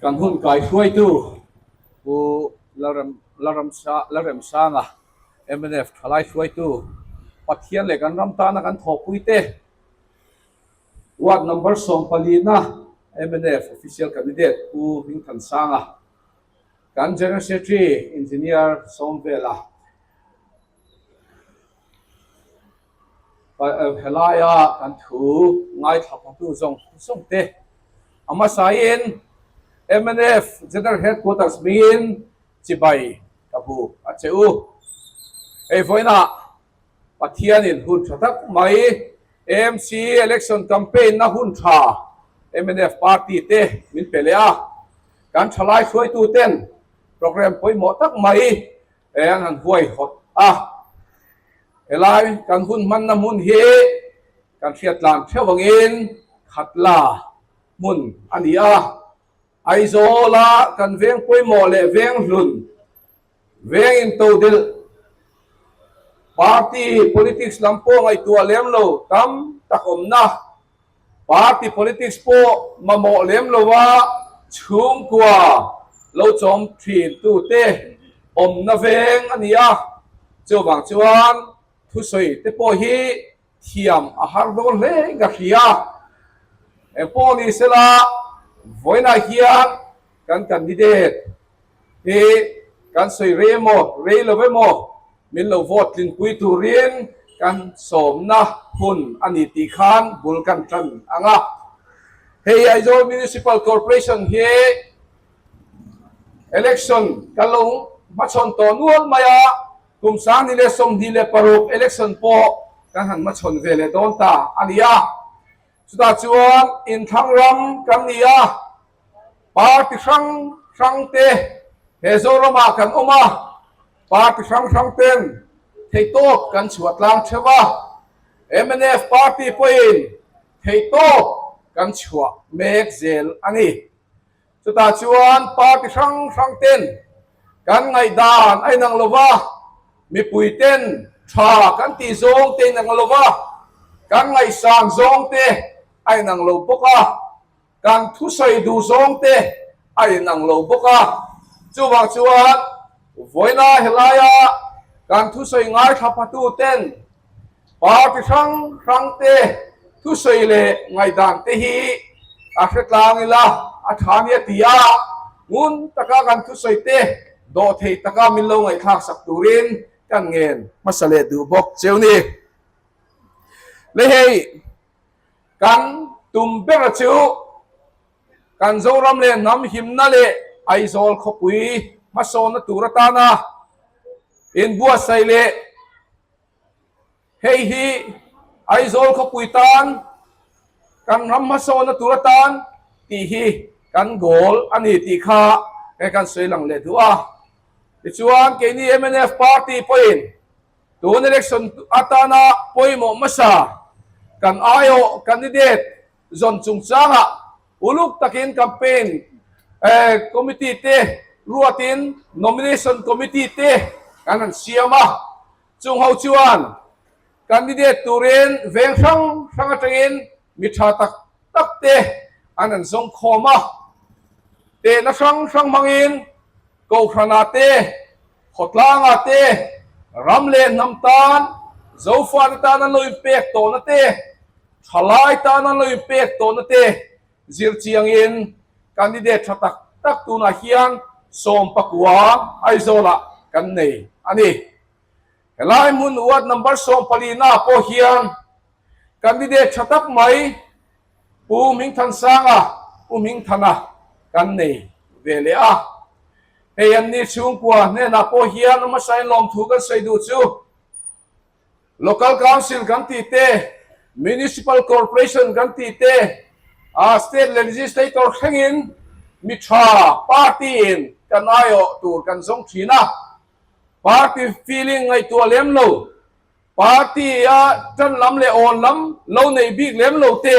Kan hun kaihruaitu Pu Lalremsanga, mnf thalai hruaitu, Pathian leh kan ram tana kan thawhpuite, Ward number 14-na mnf official candidate Pu Hmingthansanga, kan General Secretary Engineer Sawmvela, Helaia kan thu ngaithla phatu zawng zawng te a hmasain mnf General Headquarters hmingin chibai ka buk a che u. Hei vawiinah Pathianin hun tha tak mai AMC election campaign na hun tha mnf party te min pe leh a, kan thalai hruaitu ten program pawimawh tak mai Eng an huaihawt a, helai kan hun hmanna hmun hi kan hriat tlan theuh angin Khatla hmun a ni a, Aizawla kan veng pawimawh leh veng hlun, veng intodelh, party politics lam pawh ngaihtuah lem lo tam tak awmna, Party politics pawh mamawh lem lova chhungkua lo chawm thin tute awmna veng a ni a, chuvang chuan thusawi te pawh hi thiam a har dawn hle in ka hria. Engpawh ni sela vawiinah hian kan candidate hi kan sawi rei emaw rei lo emaw min lo vote tlinpui turin kan sawmna hun a ni tih khan bul kan tan ang a. Hei Aizawl Municipal Corporation hi election kan lo hmachhawn tawh nual mai a, kum 2026 election pawh kan han hmachhawn ve leh dawn ta a ni a. Chutah chuan inthlang ram kan ni a. Party hrang hrang te he Zoramah kan awm a, party hrang hrang ten theihtawp kan chhuah tlang theuh a, mnf party pawhin theihtawp kan chhuah mek zel a ni. Chutah chuan party hrang hrang ten kan ngaihdan a inang lo va, mipui ten tha kan tih zawng te inang lo va, kan ngaihsan zawng te a inang lo bawk a. Kan thusawi duh zawng te a inang lo bawk a, chuvang chuan vawiina helaia kan thusawi ngaithla phatu ten party hrang hrang te thusawi leh ngaihdan te hi a hre tlang ila a tha nia ti a, ngun taka kan thusawi te dawhthei taka min lo ngaihthlak sak turin kan ngen hmasa leh duh bawk cheu ni. Le hei. Kan tum bera chu kan Zoram leh hnam himna leh Aizawl khawpui hmasawnna tur atana inbuatsaih leh hei hi Aizawl khawpui tan kan ram hmasawnna tur atan tih hi kan goal a ni tih kha he kan sawi lang leh duh a. Tichuan keini mnf party pawhin Tun election atana pawimawh hmasa kan aiawh candidate zawn chungchangah uluk takin campaign committee te ruatin nomination committee te kan han siam a. Chung ho chuan candidate turin veng hrang hrang atangin mi tha tak tak te an han zawng khawm a. Tehna hrang hrang hmangin Kohhranah te, khawtlangah te, ram leh hnam tan, Zofate tan an lo inpek tawhna te, thalai tan an lo inpek tawhna te zir chiangin candidate tha tak tak tunah hian 19 Aizawlah kan nei a ni. Helai hmun ward number 14 ah pawh hian candidate tha tak mai Pu Hmingthansanga, Pu Hmingthana kan nei ve leh a. Hei an ni chhungkua hnenah pawh hian a hmasain lawmthu kan sawi duh chu Local Council kan tih te, Municipal Corporation kan tih te, State Legislator thlengin mi tha party-in kan aiawh tur kan zawng thin a. Party feeling ngaihtuah lem lo. Party-a tan lam leh awn lam lo nei bik lem lo te,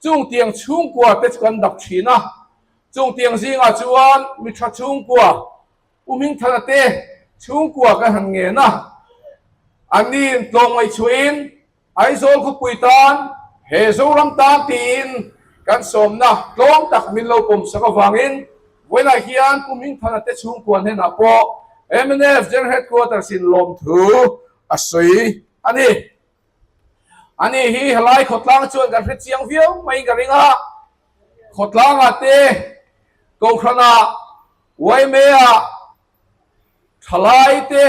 chung tiang chhungkua te chu kan dap thin a. Chung tiang zingah chuan mi tha chhungkua, U Hmingthana te chhungkua kan han ngen a. Anniin tlawmngaih chhuahin Aizawl khawpui tan, he Zoram tan tiin kan sawmna tlawm tak min lo pawmsak avangin. Vawiinah hian Pu Hmingthana te chhungkua hnenah pawh mnf General Headquarters in lawmthu a sawi a ni. Ani hi helai khawtlang chuan kan hre chiang viau maiin ka ring a, khawtlangah te Kohhranah YMA-ah thalai te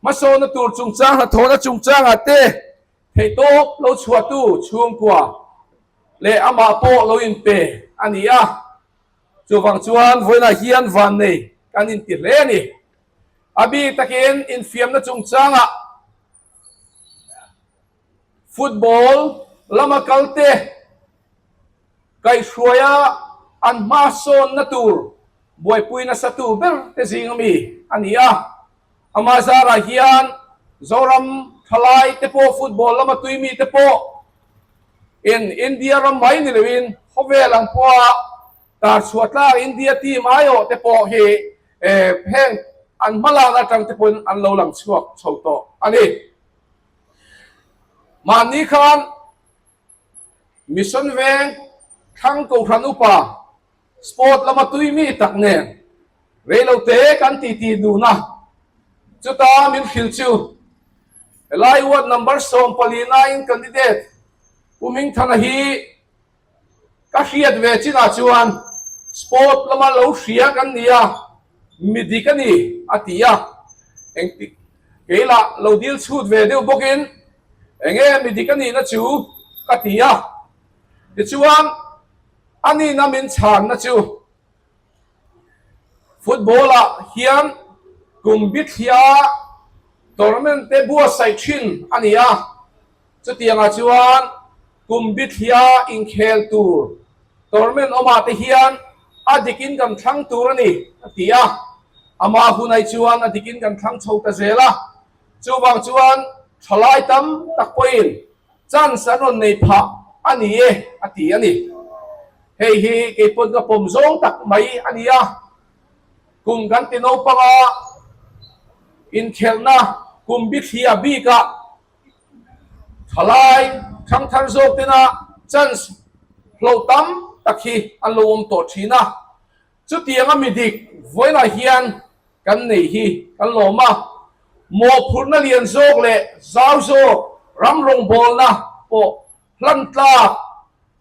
hmasawnna tur chungchang hnathawhna chungchangah te theihtawp lo chhuahtu chhungkua leh amah pawh lo inpe a ni a. Chuvang chuan vawiinah hian vannei kan inti hle a ni. A bik takin infiamna chungchangah football lama kalte kaihhruaia an hmasawnna tur buaipui nasa tu ber te zing ami a ni a. Amah zarah hian Zoram thalai te pawh football lama tui mi te pawh in India ram mai ni loin khawvel ang pawha tar chhuah tlak India team aiawh te pawh hi heng an hmalak atang te pawhin an lo lang chhuak chho tawh a ni. Mahni khan Mission Veng Thlang Kohhran Upa Sport lama tui mi tak nen reilote kan titi dun a, chuta min hrilh chu helai ward number 19 in candidate Pu Hmingthana hi ka hriat ve chinah chuan sport lama lo hria kan ni a, mi dik a ni a ti a, engtik keilah lo dil chhut ve deuh bawkin enge mi dik a nihna chu ka ti a, tichuan a nihna min chhanna chu football ah hian kum bithlia tournament te buatsaih thin a ni a, Chutiangah chuan kum bithlia inkhel tur tournament awmah te hian a dikin kan thlang tur a ni, a ti a. Amah hunai chuan a dikin kan thlang chho ta zel a. Chuvang chuan thalai tam tak pawhin chance an rawn nei phah a ni e, a ti a ni. Hei hi keipawn ka pawm zawng tak mai a ni a. Kum kan ti naupanga inkhelhna kum bithlia bikah Thalai thangthar zawk tena chance hloh tam tak hi an lo awm tawh thin a, chutianga mi dik vawiinah hian kan nei hi kan lawm a, mawhphurhna lian zawk leh zau zawk ram rawngbawlna pawh hlan tlak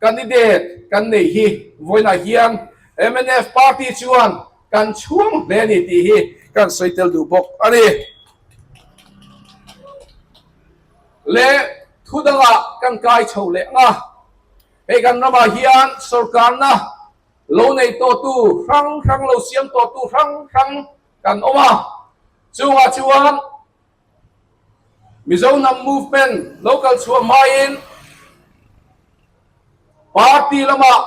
Candidate kan nei hi vawiinah hian mnf party chuan kan chhuang hle a ni tih hi kan sawi tel duh bawk a ni. Leh thu dangah kan kai chho leh ang a, hei kan ramah hian sorkarna lo nei tawhtu hrang hrang lo siam tawhtu hrang hrang kan awm a, chungah chuan Mizo hnam movement lo kal chhuah hmain party lamah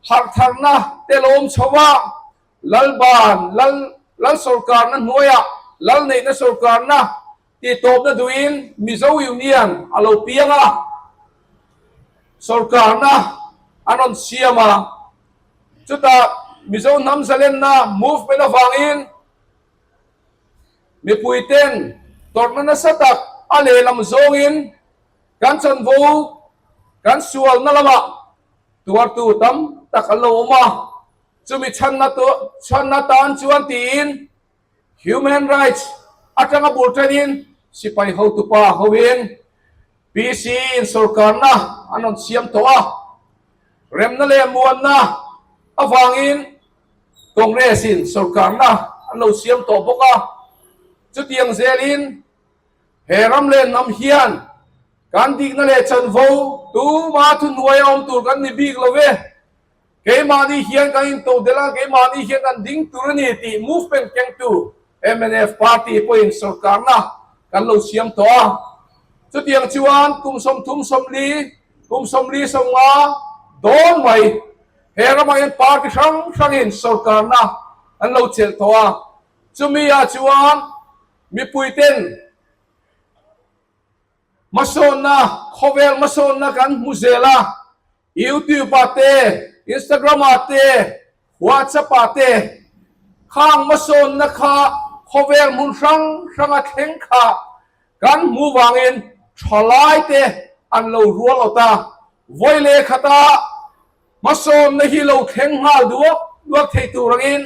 harhtharna te lo awm chho a, Lalban lal lal sorkarna hnuaiah lal neihna sorkarna tihtawpna duhin Mizo Union a lo piang a, sorkarna an rawn siam a, chutah Mizo hnam zalenna movement avangin Mipuiten tawrhna nasa tak a lehlam zawngin kan chanvo kan sualna lamah tuartu tam tak an lo awm a, chumi chhanna chhanna tan chuan tiin Human Rights atanga bul tanin sipai hotupa hoin PC in sorkarna an rawn siam tawh a, remna leh muanna avangin Congress in sorkarna an lo siam tawh bawk a, chutiang zelin he ram leh hnam hian kan dikna leh chanvo tuma thuhnuai a awm tur kan ni bik lo ve, keimahni hian kan intodelh a, keimahni hian kan ding tur a ni tih movement kengtu mnf party pawhin sorkarna kan lo siam tawh a, chutiang chuan kum 30 40, kum 40 50 dawn mai He ramah hian party hrang hrangin sorkarna an lo chelh tawh a, chumi ah chuan mipuiten hmasawnna, khawvel hmasawnna kan hmu zel a, YouTube ah te, Instagram ah te, WhatsApp ah te khang hmasawnna kha khawvel hmun hrang hranga thleng kha kan hmu vangin thalai te an lo rual awt a, vawi leh khatah Hmasawnna hi lo thleng nghal duak duak thei tur angin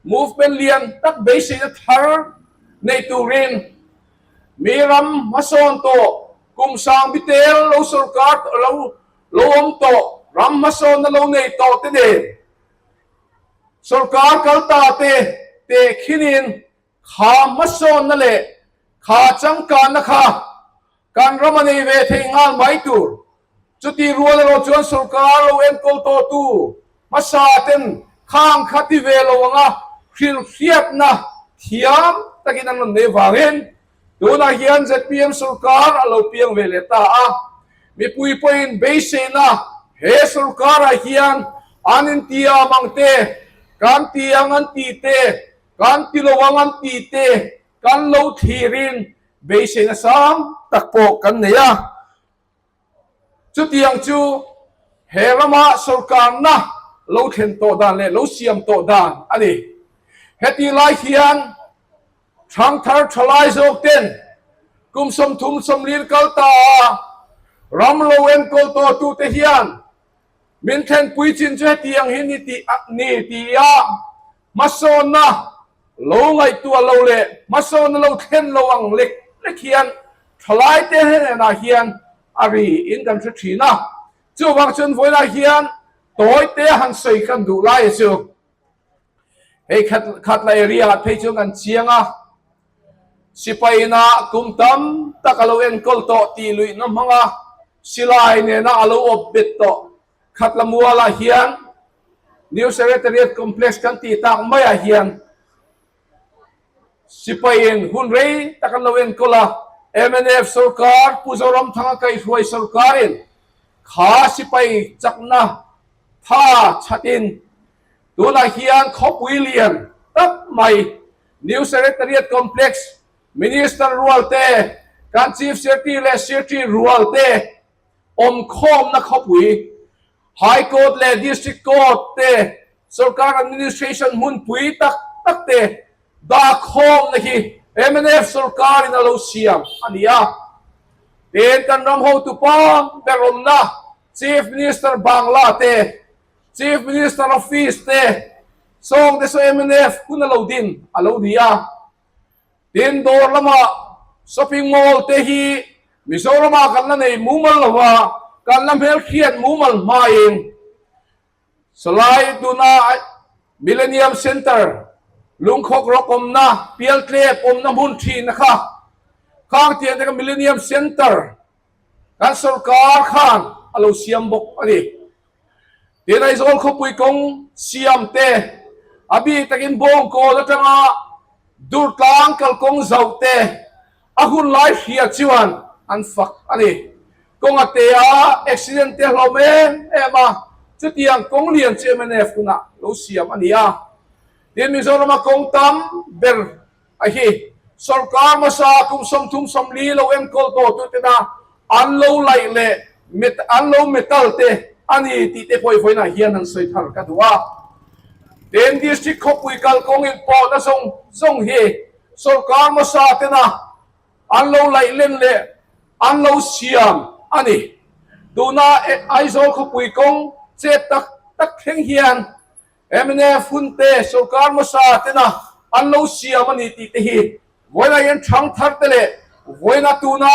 Movement lian tak beiseina thar nei turin mi ram hmasawn tawh kum sang bitel lo sorkar lo lo awm tawh ram hmasawnna lo nei tawh te nen sorkar kal ta te tehkhinin kha hmasawnna leh kha changkanna kha Kan ram a nei ve thei nghal mai tur. Chuti rual erawh chuan sorkar lo enkawl tawhtu hmasa ten khang kha ti ve lo anga hrilhhriatna thiam takin an rawn nei vangin tunah hian zpm sorkar a lo piang ve leh ta a. Mipui pawhin beiseina he sorkarah hian an intiam ang te, kan ti ang an ti te, kan ti lo ang an ti te kan lo thlirin Beiseina sang tak pawh kan nei a, chutiang chu he rama sorkarna lo thlen tawh dan leh lo siam tawh dan a ni. Heti lai hian thangthar thalai zawk ten kum 30 40 kal ta a ram lo enkawl tawh tute hian min thlenpui chin chu hetiang hi ni tih ni tia hmasawnna Lo ngaihtuah lo leh hmasawn a lo thlen lo ang lek lek hian thalaite hnenah hian a ri in kan hre thin a. Chuvang chuan vawilah hian tawite han sawi kan duh lai chu hei khat khat la area ah phei chuan kan chiang a, sipai inah kum tam tak a lo enkawl tawh tih luihna hmanga silai nena a lo awp bet tawh khat la mualah hian New Secretariat Complex kan tih tak maiah hian sipaiin hun rei tak an lo enkawl a, mnf sorkar Pu Zoramthanga kaihhruai sorkarin kha sipai chakna tha chhatin tunah hian khawpui lian tak mai New Secretariat Complex Minister rual te, kan Chief Secretary leh Secretary rual te awmkhawmna khawpui High Court leh District Court te, sorkar administration hmunpui tak tak te dahkhawmna hi mnf sorkarin a lo siam a ni a. Tin, kan ram hotupa ber awmna Chief Minister Bangla te, Chief Minister Office te, sawng te saw mnf hun a lo din a lo ni a. Tin, dawr lama shopping mall te hi Mizoramah kan la nei mumal lo a, kan la hmelhriat mumal hmain Salai tuna Millennium Centre lungkhawk rawk awmna, pialtlep awmna hmun thina kha khang tiang te kha Millennium Centre kan sorkar khan a lo siam bawk a ni. Tin, Aizawl khawpui kawng siam te, a bik takin Bawngkawn atanga Durtlang kalkawng zauh te a hun lai hria chuan an fak a ni. Kawng a te a, accident te a hlauhawm em em a, chutiang kawng lian chu mnf hunah lo siam a ni a. Tin, Mizorama kawng tam ber A hi sorkar hmasa kum 30 40 lo enkawl tawh tu tena an lo laih leh an lo metal te a ni tih te pawh i vawiinah hian an sawi thar ka duh a. Tin district khawpui kalkawng inpawhna zawng zawng hi sorkar hmasa tena an lo laih len leh an lo siam a ni. Tuna Aizawl khawpui kawng chet tak tak thleng hian Mnf hun te, sorkar hmasa tena an lo siam a ni tih te hi vawiinah hian thang thar te leh vawiina tuna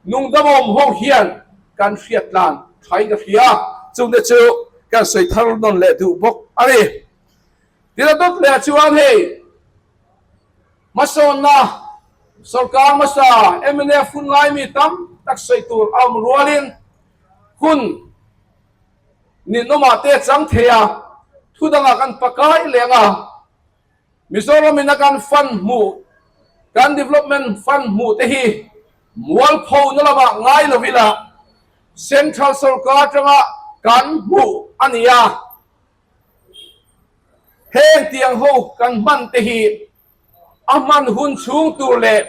nungdamawm ho hian kan hriat tlan thain ka hria. Chungte chu kan sawi thar nawn leh duh bawk a ni. Tin a dawt leh chuan hei hmasawnna sorkar hmasa mnf hun lai mi tam tak sawi tur a awm rualin hun Ninawmah te a chang thei a, thu dangah kan pakai leng a, Mizoram in a kan fund hmuh, kan development fund hmuh te hi mualpho na lamah ngai lo ila, Central sorkar atanga kan hmuh a ni a, heng tiang ho kan hman te hi a hman hun chhung tur leh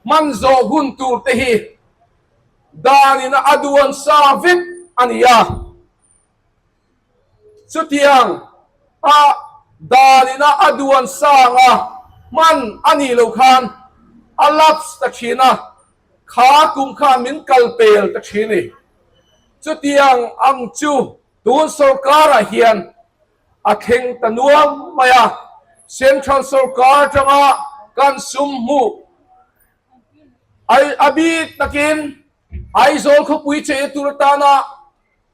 hman zawh hun tur te hi Danin a duan sa vek a ni a. Chutiang a danin a a duan sang a hman a nih loh khan a lapse ta thin a, kha kum khan min kal pel ta thin a ni. Chutiang ang chu tun sorkarah hian a thleng ta nuam mai a. Central sorkar atanga kan sum hmuh a bik takin Aizawl khawpui cheina tur atana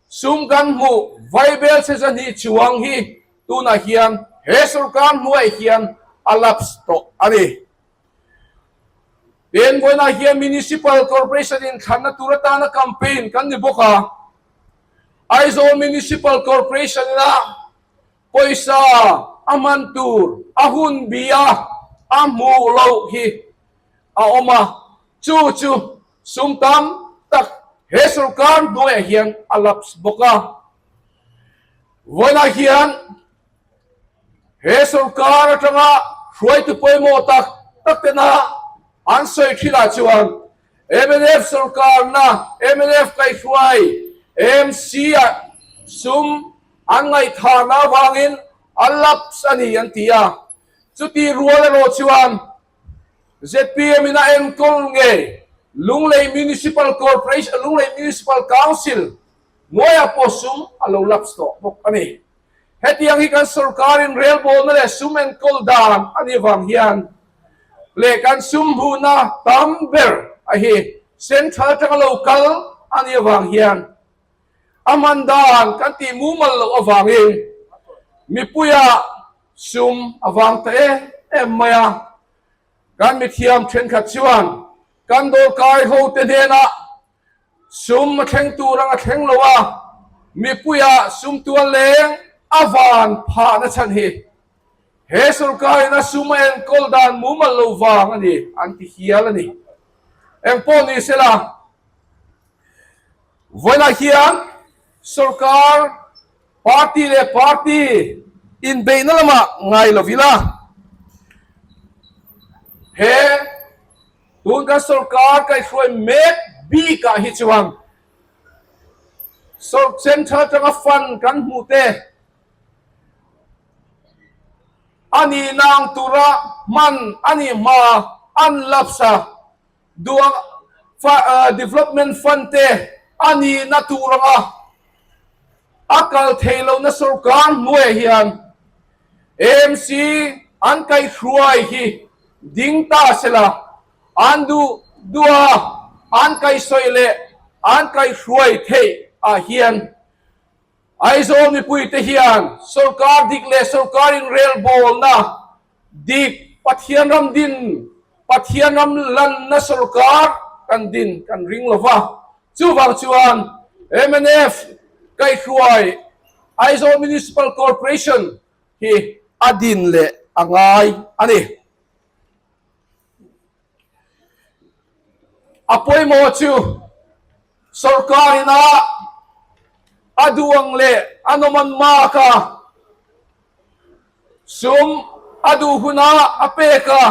sum kan hmuh vaibel chhe zahnih chuang hi tunah hian he sorkar hnuaiah hian a lapse tawh a ni. Tin, vawiinah hian Municipal Corporation inthlanna tur atana campaign kan ni bawk a, Aizawl Municipal Corporation ina pawisa a hman tur a hun bi a a hmuh loh hi a awm a, chu chu sum tam tak he sorkar hnuaiah hian a lapse bawk a. Vawiinah hian He sorkar atanga hruaitu pawimawh tak tak tena an sawi thinah chuan mnf sorkarna, mnf kaihhruai, AMC-ah sum an ngaihtharna avangin a lapse a ni an ti a. Chuti rual erawh chuan ZPM-in a enkawl nge Lunglei Municipal Corporation, Lunglei Municipal Council hnuaiah pawh sum a lo lapse tawh bawk a ni. Hetiang hi kan sorkarin relbawlna leh sum enkawl dan a nih vang hian leh kan sum hmuhna tam ber a hi central atanga lo kal a nih avang hian a hman dan kan tih mumal loh avangin mipuiah sum a vang ta em em mai a. Kan mithiam thenkhat chuan kan dawrkai hote hnenah Sum a thleng tur ang a thleng lo a, mipuia sum tual leng a van phahna chhan hi he sorkarin a sum a enkawl dan mumal lo vang a ni an ti hial a ni. Engpawh ni sela, vawiinah hian sorkar party leh party inbeihna lamah ngai lo ila, he Tun kan sorkar kaihhruai mek bikah hi chuan central atanga fund kan hmuh te a nihna ang tura hman a nih hma an lapse a, duh development fund te a nihna tur anga a kal theih lohna sorkar hnuaiah hian AMC an kaihhruai hi ding ta sela, an duh duh a, an kaihsawi leh an kaihhruai theih ah hian Aizawl mipuite hian sorkar dik leh sorkar inrelbawlna dik Pathian ram din, Pathian ram lanna sorkar kan din kan ring lo va. Chuvang chuan mnf kaihhruai Aizawl Municipal Corporation hi a din leh a ngai a ni. A pawimawh chu sorkar ina a duh ang leh a nawm an mak a, sum a duh hunah a pek a,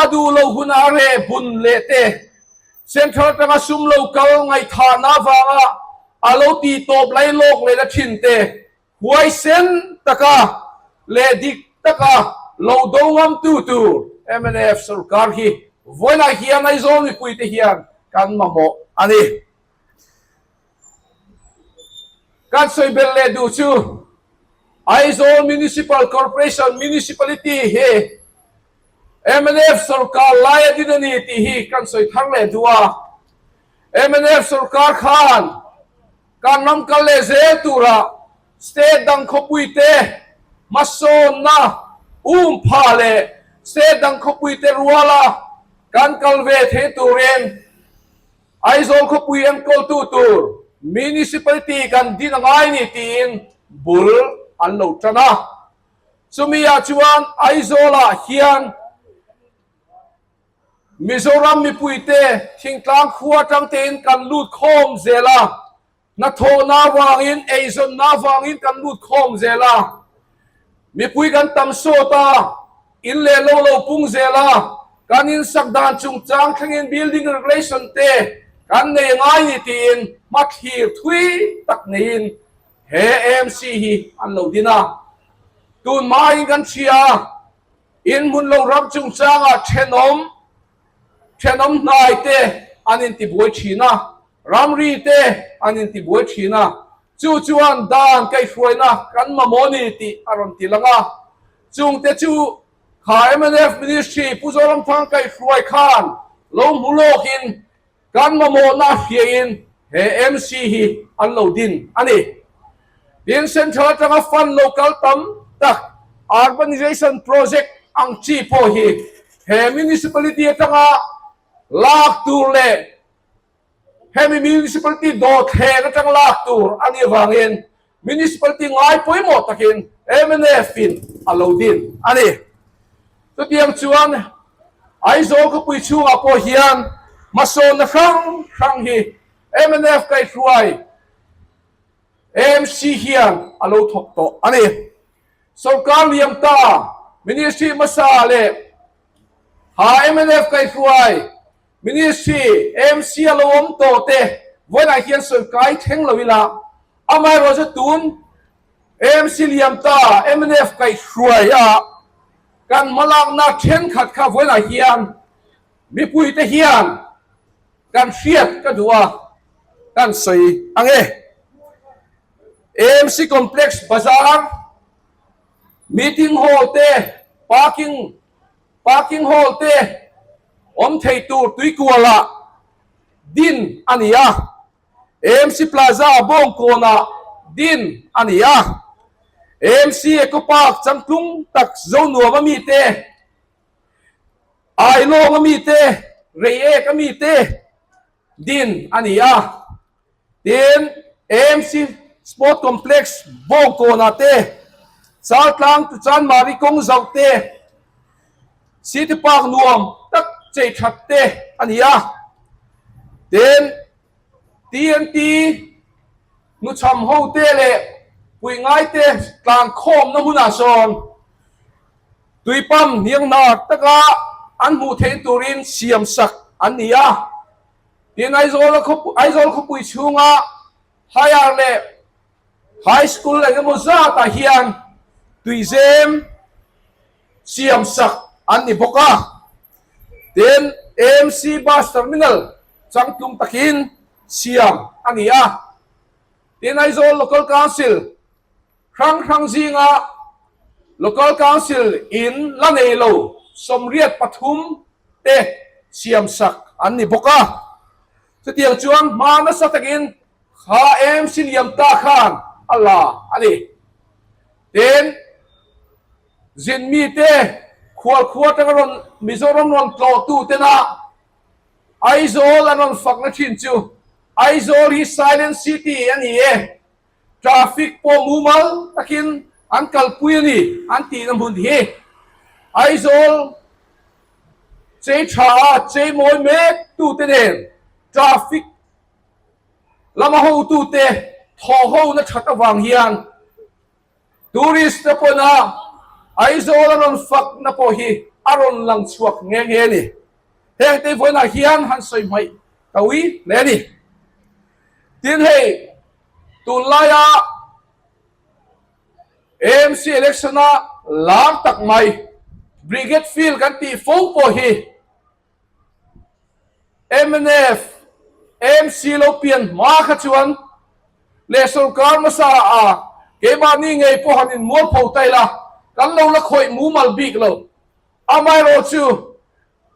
a duh loh hunah a reh bun leh te, central atanga sum lo kal ngaihthahna avanga a lo tihtawp lailawk lehna thin te, Huaisen taka leh dik taka lo do ngamtu tur mnf sorkar hi vawiinah hian Aizawl mipuite hian kan mamawh a ni. Kan sawi belh leh duh chu Aizawl Municipal Corporation Municipality hi mnf sorkar lai a din a ni tih hi kan sawi thar leh duh a. Mnf sorkar khan Kan ram kal leh zel turah state dang khawpuite hmasawnna um pha leh state dang khawpuite ruala kan kal ve thei turin Aizawl khawpui enkawltu tur Municipality kan din a ngai ni tiin bul an lo tan a. Chumi ah chuan Aizawlah hian Mizoram mipuite thingtlang khua atang tein kan lut khawm zel a, hnathawhna avangin, eizawnna avangin kan lut khawm zel a, mipui kan tam sawt a, in leh lo lo pung zel a, kan insak dan chungchang thlengin building regulation te kan nei ngai ni tiin hmathlir thui tak neiin he AMC hi an lo din a. Tun hmain kan hria. In hmun lo ram chungchangah thenawm thenawm hnai te an intibuai thin a, ramri te an intibuai thin a, chu chuan dan kaihhruaina kan mamawh ni tih a rawn ti lang a, chungte chu. Kha mnf Ministry Pu Zoramthang kaihhruai khan lo hmu lawkin kan mamawhna hriain he MC hi an lo din a ni. Tin, Central atanga fund lo kal tam tak Urbanization Project ang chi pawh hi he Municipality atanga lak tur leh Hemi Municipality dawthleng atang lak tur a nih avangin Municipality ngai pawimawh takin mnf in a lo din a ni. Chutiang chuan Aizawl khawpui chhungah pawh hian hmasawnna hrang hrang hi mnf kaihhruai AMC hian a lo thawk tawh a ni. Sorkar liam ta Ministry hmasa leh ha mnf kaihhruai Ministry, AMC a lo awm tawh te vawiinah hian sawi kai thleng lo ila, amaherawhchu tun AMC liam ta mnf kaihhruai a kan hmalakna thenkhat kha vawiinah hian mipuite hian kan hriat ka duh a, kan sawi ang e. AMC Complex Bazar, Meeting Hall te, Parking Parking hall te awm thei tur tuikualah din a ni a, AMC Plaza Bawngkawnah din a ni a, AMC Eco Park changtlung tak Zonuam a mite, Ailawng a mite, Reiek a mite din a ni a. Tin, AMC Sport Complex Bawngkawnah te, Chaltlang to Chanmari kawng zauh te, City Park nuam tak chei that te a ni a. Tin, TNT hnuchham ho te leh pui ngai te tlan khawmna hunah sawn tuipam hnianghnar taka an hmuh theih turin siam sak an ni a. Tin, Aizawl Aizawl khawpui chhunga Higher leh High School eng emaw zatah hian tuizem siam sak an ni bawk a. Tin, AMC Bus Terminal changtlung takin siam a ni a. Tin, Aizawl Local Council hrang hrang zinga Local Council in la nei lo 83 te siam sak an ni bawk a. Chutiang chuan hma nasa takin kha AMC liam ta khan a la a ni. Tin, zin mite khualkhua atanga rawn Mizoram rawn tlawhtu tena Aizawl an rawn fakna thin chu Aizawl hi Silent City a ni e. Traffic pawh mumal takin an kalpui a ni an tihna hmun hi Aizawl chei tha a chei mawi mek tute nen traffic lama hotute thawh hona that avang hian tourist te pawna Aizawl a rawn fakna pawh hi a rawn lang chhuak nghe nghe a ni. Heng te vawiinah hian han sawi hmaih ka ui hle a ni. Tin hei tunlaia AMC election a lar tak mai Brigade Field kan tih fo pawh hi mnf AMC lo pian hma kha chuan leh sorkar hmasa a keimahni ngei pawh han inmualpho ta ila kan lo la khawih mumal bik lo. Amaherawhchu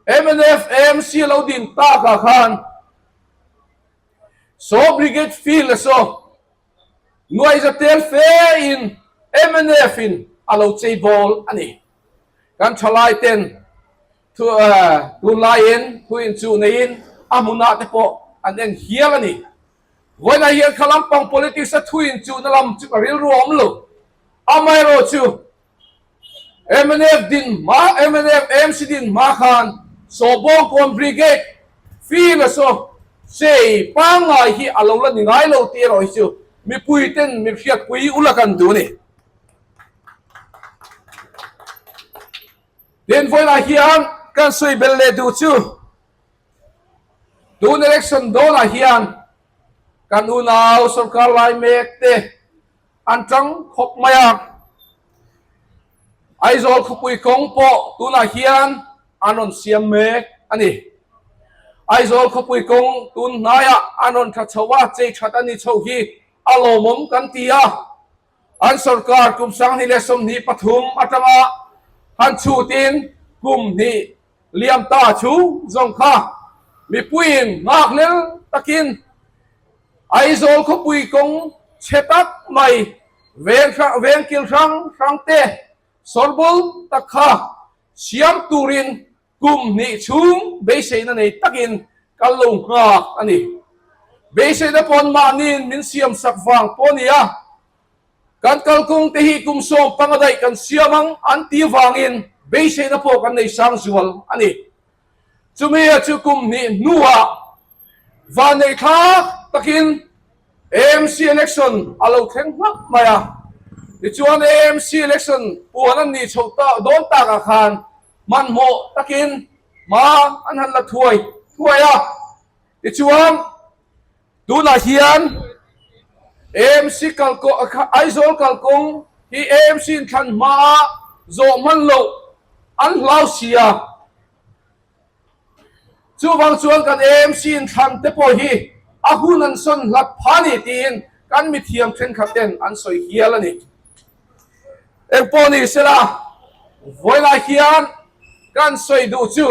mnf AMC lo din takah khan Saw Brigade Field a saw nuaiza tel fe in mnf in a lo chei bawl a ni. Kan thalai ten thu tunlai in thu inchuh neiin a hmunah te pawh an en hial a ni. Vawiinah hian kha lampang politics a thu inchuhna lam chu ka rilru a awm lo. Amaherawhchu Mnf din hma mnf AMC din hma khan Sawbawngkawn Brigade field a saw chei pangngai hi a lo la ni ngai lo tih erawh hi chu mipui ten min hriatpui ula kan duh a ni. Tin vawiinah hian kan sawi belh leh duh chu tun election dawnah hian kan unau sorkar lai mek te An tang khawp mai a. Aizawl khawpui kawng pawh tunah hian an rawn siam mek a ni. Aizawl khawpui kawng tun hnaiah an rawn tha chho a, chei that a ni chho hi a lawmawm kan ti a. An sorkar kum 2023 atanga. han chhutin kum hnih liam ta chhung zawng kha mipuiin nghakhlel takin Aizawl khawpui kawng chhe tak mai veng hrang veng kil hrang hrang te sawrbul tak kha siam turin kum hnih chhung beiseina nei takin kan lo nghak a ni. Beiseina pawn mahniin min siam sak vang pawh a ni a, kan kalkawng te hi kum 15 daih kan siam ang an tih vangin beiseina pawh kan nei sang zual a ni. Chumi a chu kum hnih hnuah vanneih thlak takin AMC election a lo thleng hlauh mai a. Tichuan AMC election puan an nih chhoh dawn takah khan hmanhmawh takin hma an han la thuai thuai a. Tichuan tunah hian AMC kalkawng Aizawl kalkawng hi AMC inthlan hmaa zawh hman loh an hlau si a. Chuvang chuan kan AMC inthlan te pawh hi a hun an sawn hlat pha ni tiin kan mithiam thenkhat ten an sawi hial a ni. Engpawh ni sela, vawilah hian kan sawi duh chu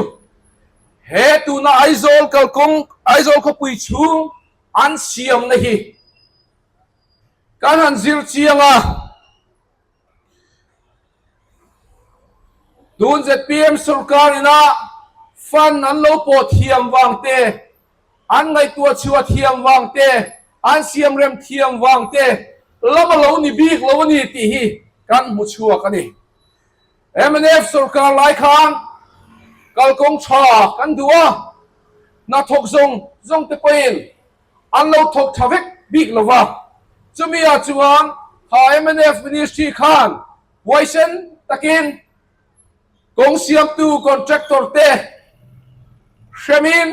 he tuna Aizawl kalkawng, Aizawl khawpui chhung an siamna hi kan han zir chiang a. Tun zpm sorkar ina fund an lo pawh thiam vang te, an ngaihtuah chhuah thiam vang te, an siam rem thiam vang te lam a lo ni bik lo a ni tih hi kan hmu chhuak a ni. Mnf sorkar lai khan kalkawng tha kan duh a, hnathawk zawng zawng te pawhin An lo thawk tha vek bik lo va, chumi ah chuan kha mnf ministry khan huaisen takin kawng siamtu contractor te hremin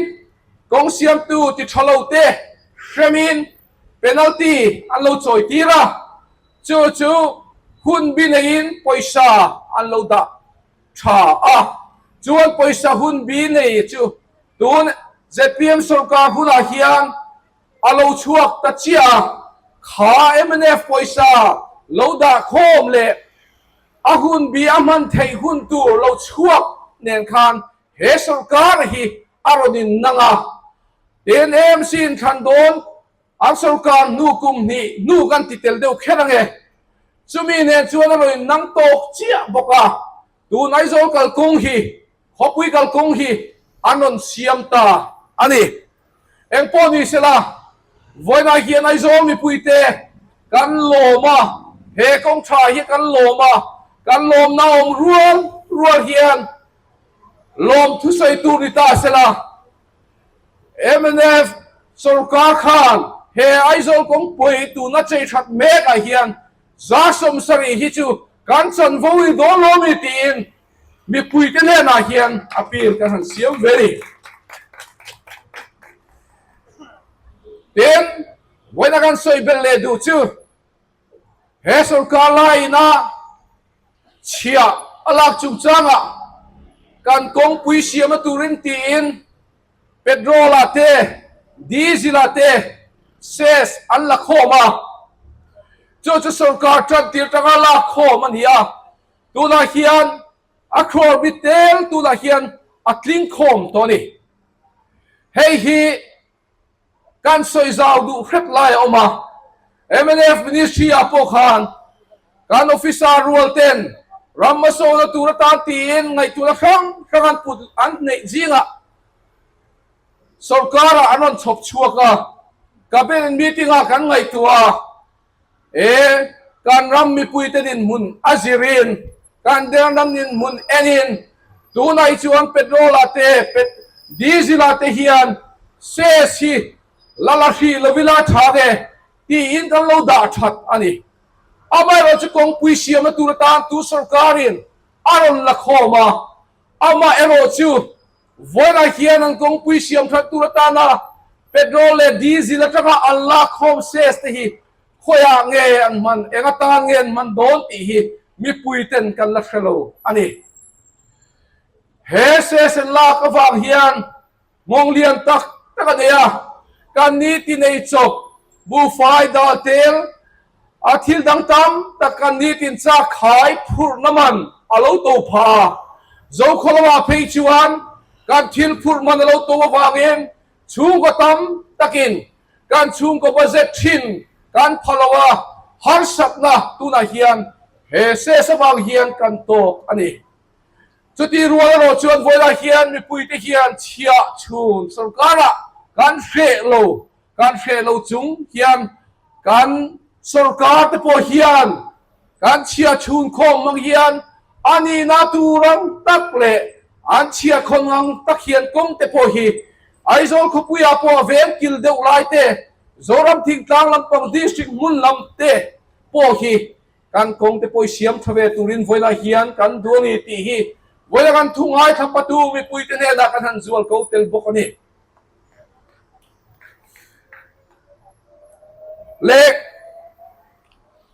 kawng siamtu ti tha lo te hremin penalty an lo chawi tir a, chu chu hun bi neiin pawisa an lo dah tha a, chuan pawisa hun bi nei chu Tun zpm sorkar hunah hian a lo chhuak ta chiah a, kha mnf pawisa lo dah khawm leh a hun bi a hman theih hun tur lo chhuak nen khan he sorkar hi a rawn in nang a. Tin AMC in thlan dawn an sorkar hnu kum hnih hnu kan ti tel deuh kher ange. Chumi nen chuan a rawn in nang tawk chiah bawk a, tun Aizawl kalkawng hi Khawpui kalkawng hi an rawn siam ta a ni. Engpawh ni sela, vawiinah hian Aizawl mipuite kan lawm a, he kawng tha hi kan lawm a, kan lawmna awm rual rual hian lawm thusawi tur ni ta sela, mnf sorkar khan he Aizawl kawngpui tuna chei that mekah hian 70% hi chu kan chanvo i dawn lo mi tiin Mipuite hnenah hian appeal kan han siam ve ni. Tin, vawiina kan sawi belh leh duh chu he sorkar laina chhia a lak chungchangah kan kawngpui siamna turin tiin petrol-ah te, diesel-ah te cess an la khawm a, chu chu sorkar tan tir tanga lak khawm a ni a. Tunah hian a crore bit tel tunah hian a tling khawm tawh a ni. Hei hi kan sawi zau duh hrep lai a awm a, mnf ministry ah pawh khan kan officer rual ten ram hmasawna tur atan tiin ngaihtuahna hrang hrang an put an neih zingah sorkar ah an rawn chhawp chhuak a, cabinet meeting ah kan ngaihtuah a. E, kan ram mipuite dinhmun a zirin, kan ram dinhmun enin, tunah hi chuan petrol-ah te, diesel-ah te hian cess hi la la hrih lovila tha ve tiin kan lo dah that a ni. Amaherawhchu chu kawngpui siamna tur atan tu sorkarin a rawn la khawm a, amaherawhchu vawiinah hian an kawngpui siam that tur atana petrol leh diesel atanga an lak khawm cess te hi khawiah nge an hman, eng atan nge an hman dawn tih hi mipui ten kan la hre lo a ni. He cess an lak avang hian nghawng lian tak tak a nei a, kan ni ti nei chawp, buhfai, dal tel, a thil dang tam tak kan ni tin chak khai phurhna man. a lo to pha a. Zokhaw lamah phei chuan kan thil phurh man a lo to avangin chhungkaw tam takin kan chhungkaw budget thin kan pha lo a, harsatna tunah hian he cess avang hian kan tawk a ni. Chuti rual erawh chuan vawilah hian mipuite hian chhiah chhun sorkarah kan hreh lo, kan hreh lo chung hian kan sorkar te pawh hian kan chhiah chhun khawm hmang hian a nihna tur ang tak leh an chhiah khawn ang tak hian kawng te pawh hi Aizawl khawpuiah pawh a veng kil deuh lai te, Zoram thingtlang lampang district hmun lam te pawh hi Kan kawng te pawh i siam tha ve turin vawilah hian kan duh a ni tih hi vawilah kan thu ngaithla patu mipuite hnenah kan han zual ko tel bawk a ni. Le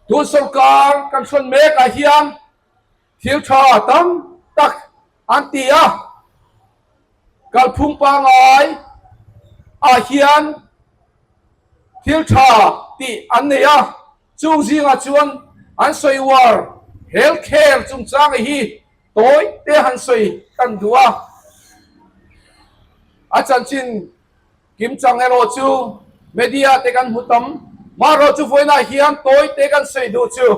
tun sorkar kan hrawn mekah hian thil tha tam tak an ti a, kalphung pangai ah hian thil tha tih an nei a. Chung zingah chuan an sawi uar health care chungchanga hi tawi te han sawi kan duh a. A chanchin kimchang erawh chu media te kan hmu tam. Marawh chu vawiinah hian tawi te kan sawi duh chu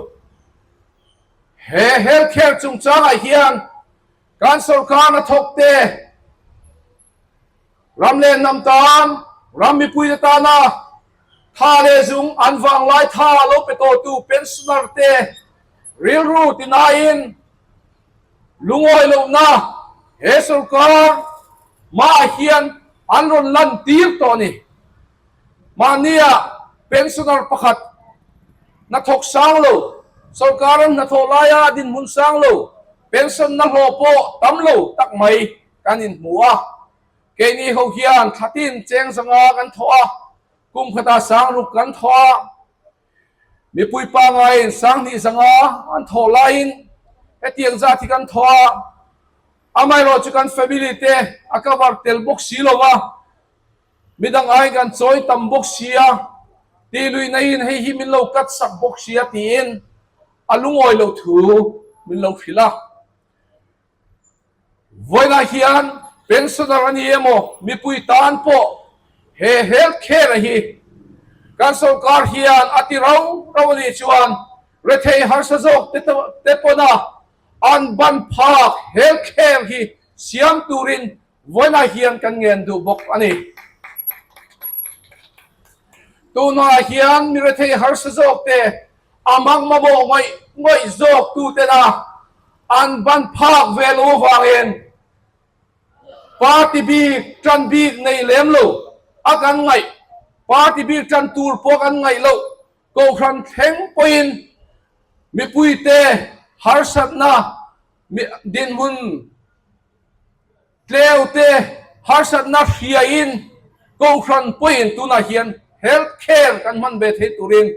he health care chungchangah hian kan sorkar hnathawk te, Ram leh hnam tan, ram mipuite tana tha leh zung an vanglai tha lo pe tawhtu pensioner te rilru tinaiin lungawi lohna he sorkar hmaah hian an rawn lan tir tawh a ni. Mahnia pensioner pakhat hnathawk sang lo, sorkar an hnathawh laia dinhmun sang lo, pension na hlawh pawh tam lo tak mai kan inhmu a, keini ho hian thlatin cheng zanga kan thawh a, kum khatah sangruk kan thawh a, mipui pangaiin sanghnih zanga an thawh laiin hetiang zat hi kan thawh a, amaherawh chu kan family te a cover tel bawk si lo va, midang aiin kan chawi tam bawk si a, tih luihna in hei hi min lo cut sak bawk si a tiin a lungawi loh thu min lo hrilh a. Vawiinah hian pensioner a ni emaw mipui tan pawh he health care hi kan sorkar hian a ti rau rau a nih chuan rethei harsa zawk te pawna an ban phak health care hi siam turin vawiinah hian kan ngen duh bawk a ni. Tunah hian mi rethei harsa zawk te A mang mamawh ngawih ngawih zawk tuten a an ban phak ve lo avangin party bik tan bik nei lem lo a kan ngaih, party bik tan tur pawh kan ngaih loh kohhran thleng pawhin mipuite harsatna dinhmun Tleu te harsatna hriaiin Kohhran pawhin tunah hian health care kan hman ve thei turin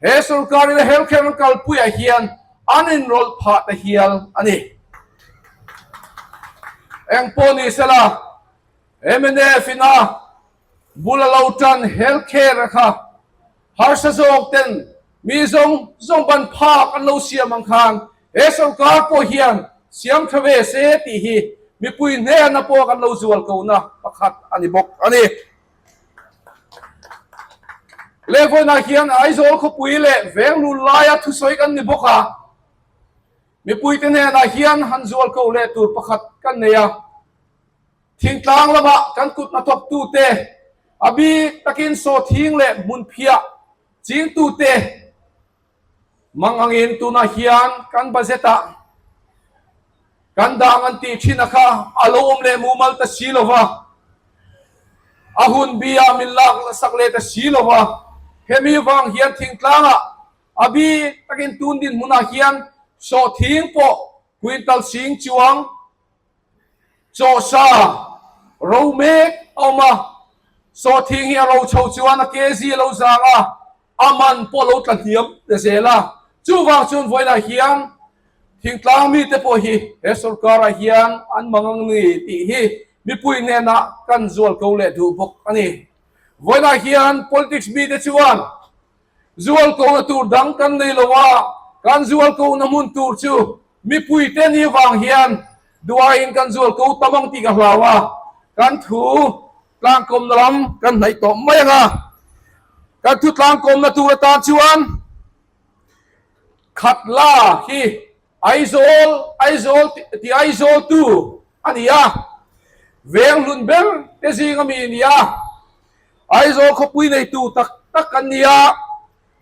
he sorkarin a health care an kalpuiah hian an inrawlh phah ta hial a ni. Engpawh ni sela mnf in a bul a lo tan health care a kha harsa zawk ten mi zawng zawng ban phak an lo siam ang khan he sorkar pawh hian siam tha ve se tih hi mipui hnena pawh kan lo zual kohna pakhat a ni bawk a ni. Lehvawiinah hian Aizawl khawpui leh Venglun laia thusawi kan ni bawk a, mipuite hnenah hian han zual ko leh tur pakhat kan nei a. Thingtlang lamah kan kut hnathawktute, a bik takin sawthing leh hmunphiah chingtute mang angin tunah hian kan budget-ah kan dang an tih thin a kha a lo awm leh mumal ta si lo va, a hun bi-ah min lak sak leh ta si lo va, hemi vang hian thingtlangah a bik takin tun dinhmunah hian sawhthing pawh quintal sing chuang Chawhsa ro mek a awm a, sawhthing hi a ro chho chuan a kg a lo zang a, a man pawh a lo tla hniam ta zel a. Chuvang chuan vawiinah hian thingtlang mite pawh hi he sorkarah hian an mang ang ni tih hi mipui hnenah kan zual ko leh duh bawk a ni. Vawiinah hian politics mite chuan zual kona tur dang kan nei lo a, kan zual kona hmun tur chu. Mipuite ni vang hian duaiin kan zual ko tam ang tih ka hlau a, kan thu tlangkawmna lam kan hnaih tawh mai ang a. Kan thu tlangkawmna tur atan chuan Khatla hi Aizawl, Aizawl ti Aizawl tu a ni a, veng hlun ber te zinga mi a ni a, Aizawl khawpui neitu tak tak kan ni a,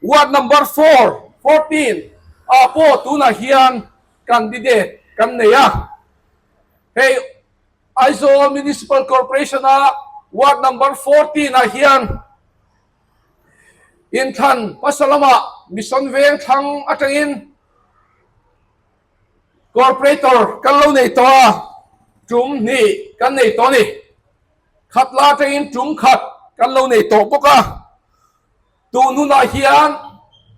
Ward number four, 14, ah pawh tunah hian candidate kan nei a, hei Aizawl Municipal Corporation a Ward number 14 ah hian Inthlan hmasa lamah Mission Veng thlang atangin Corporator kan lo nei tawh a, tum hnih kan nei tawh a ni. Khatla atangin tum khat kan lo nei tawh bawk a. Tun hunah hian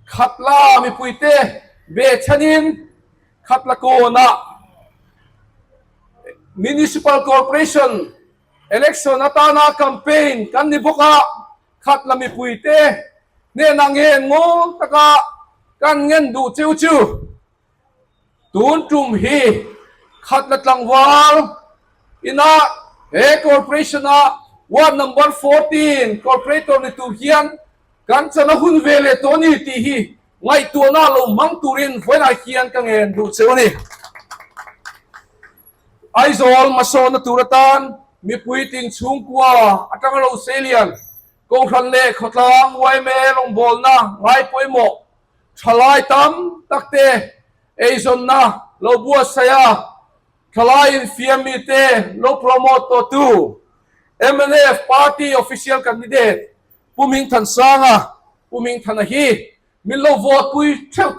Khatla mipuite ve chhanin Khatla kawnah Municipal Corporation Election atana campaign kan ni bawk a, Khatla mipuite hnenah ngen ngawl taka kan ngen duh cheu chu tun tum hi Khatla tlangval ina he corporation-a ward number 14 corporator ni tur hian kan chana hun ve leh tawh a ni tih hi ngaihtuahna lo hmang turin vawiinah hian ka ngen duh cheu a ni. Aizawl hmasawnna tur atan mipui ting chhungkua atanga lo seilian Kohhran leh khawtlang yma rawngbawlna ngai pawimawh thalai tam tak te eizawnna lo buatsaih a, thalai infiam mite lo promote tawhtu mnf party official candidate Pu Mingthansanga, Pu Mingthana hi min lo vote pui theuh.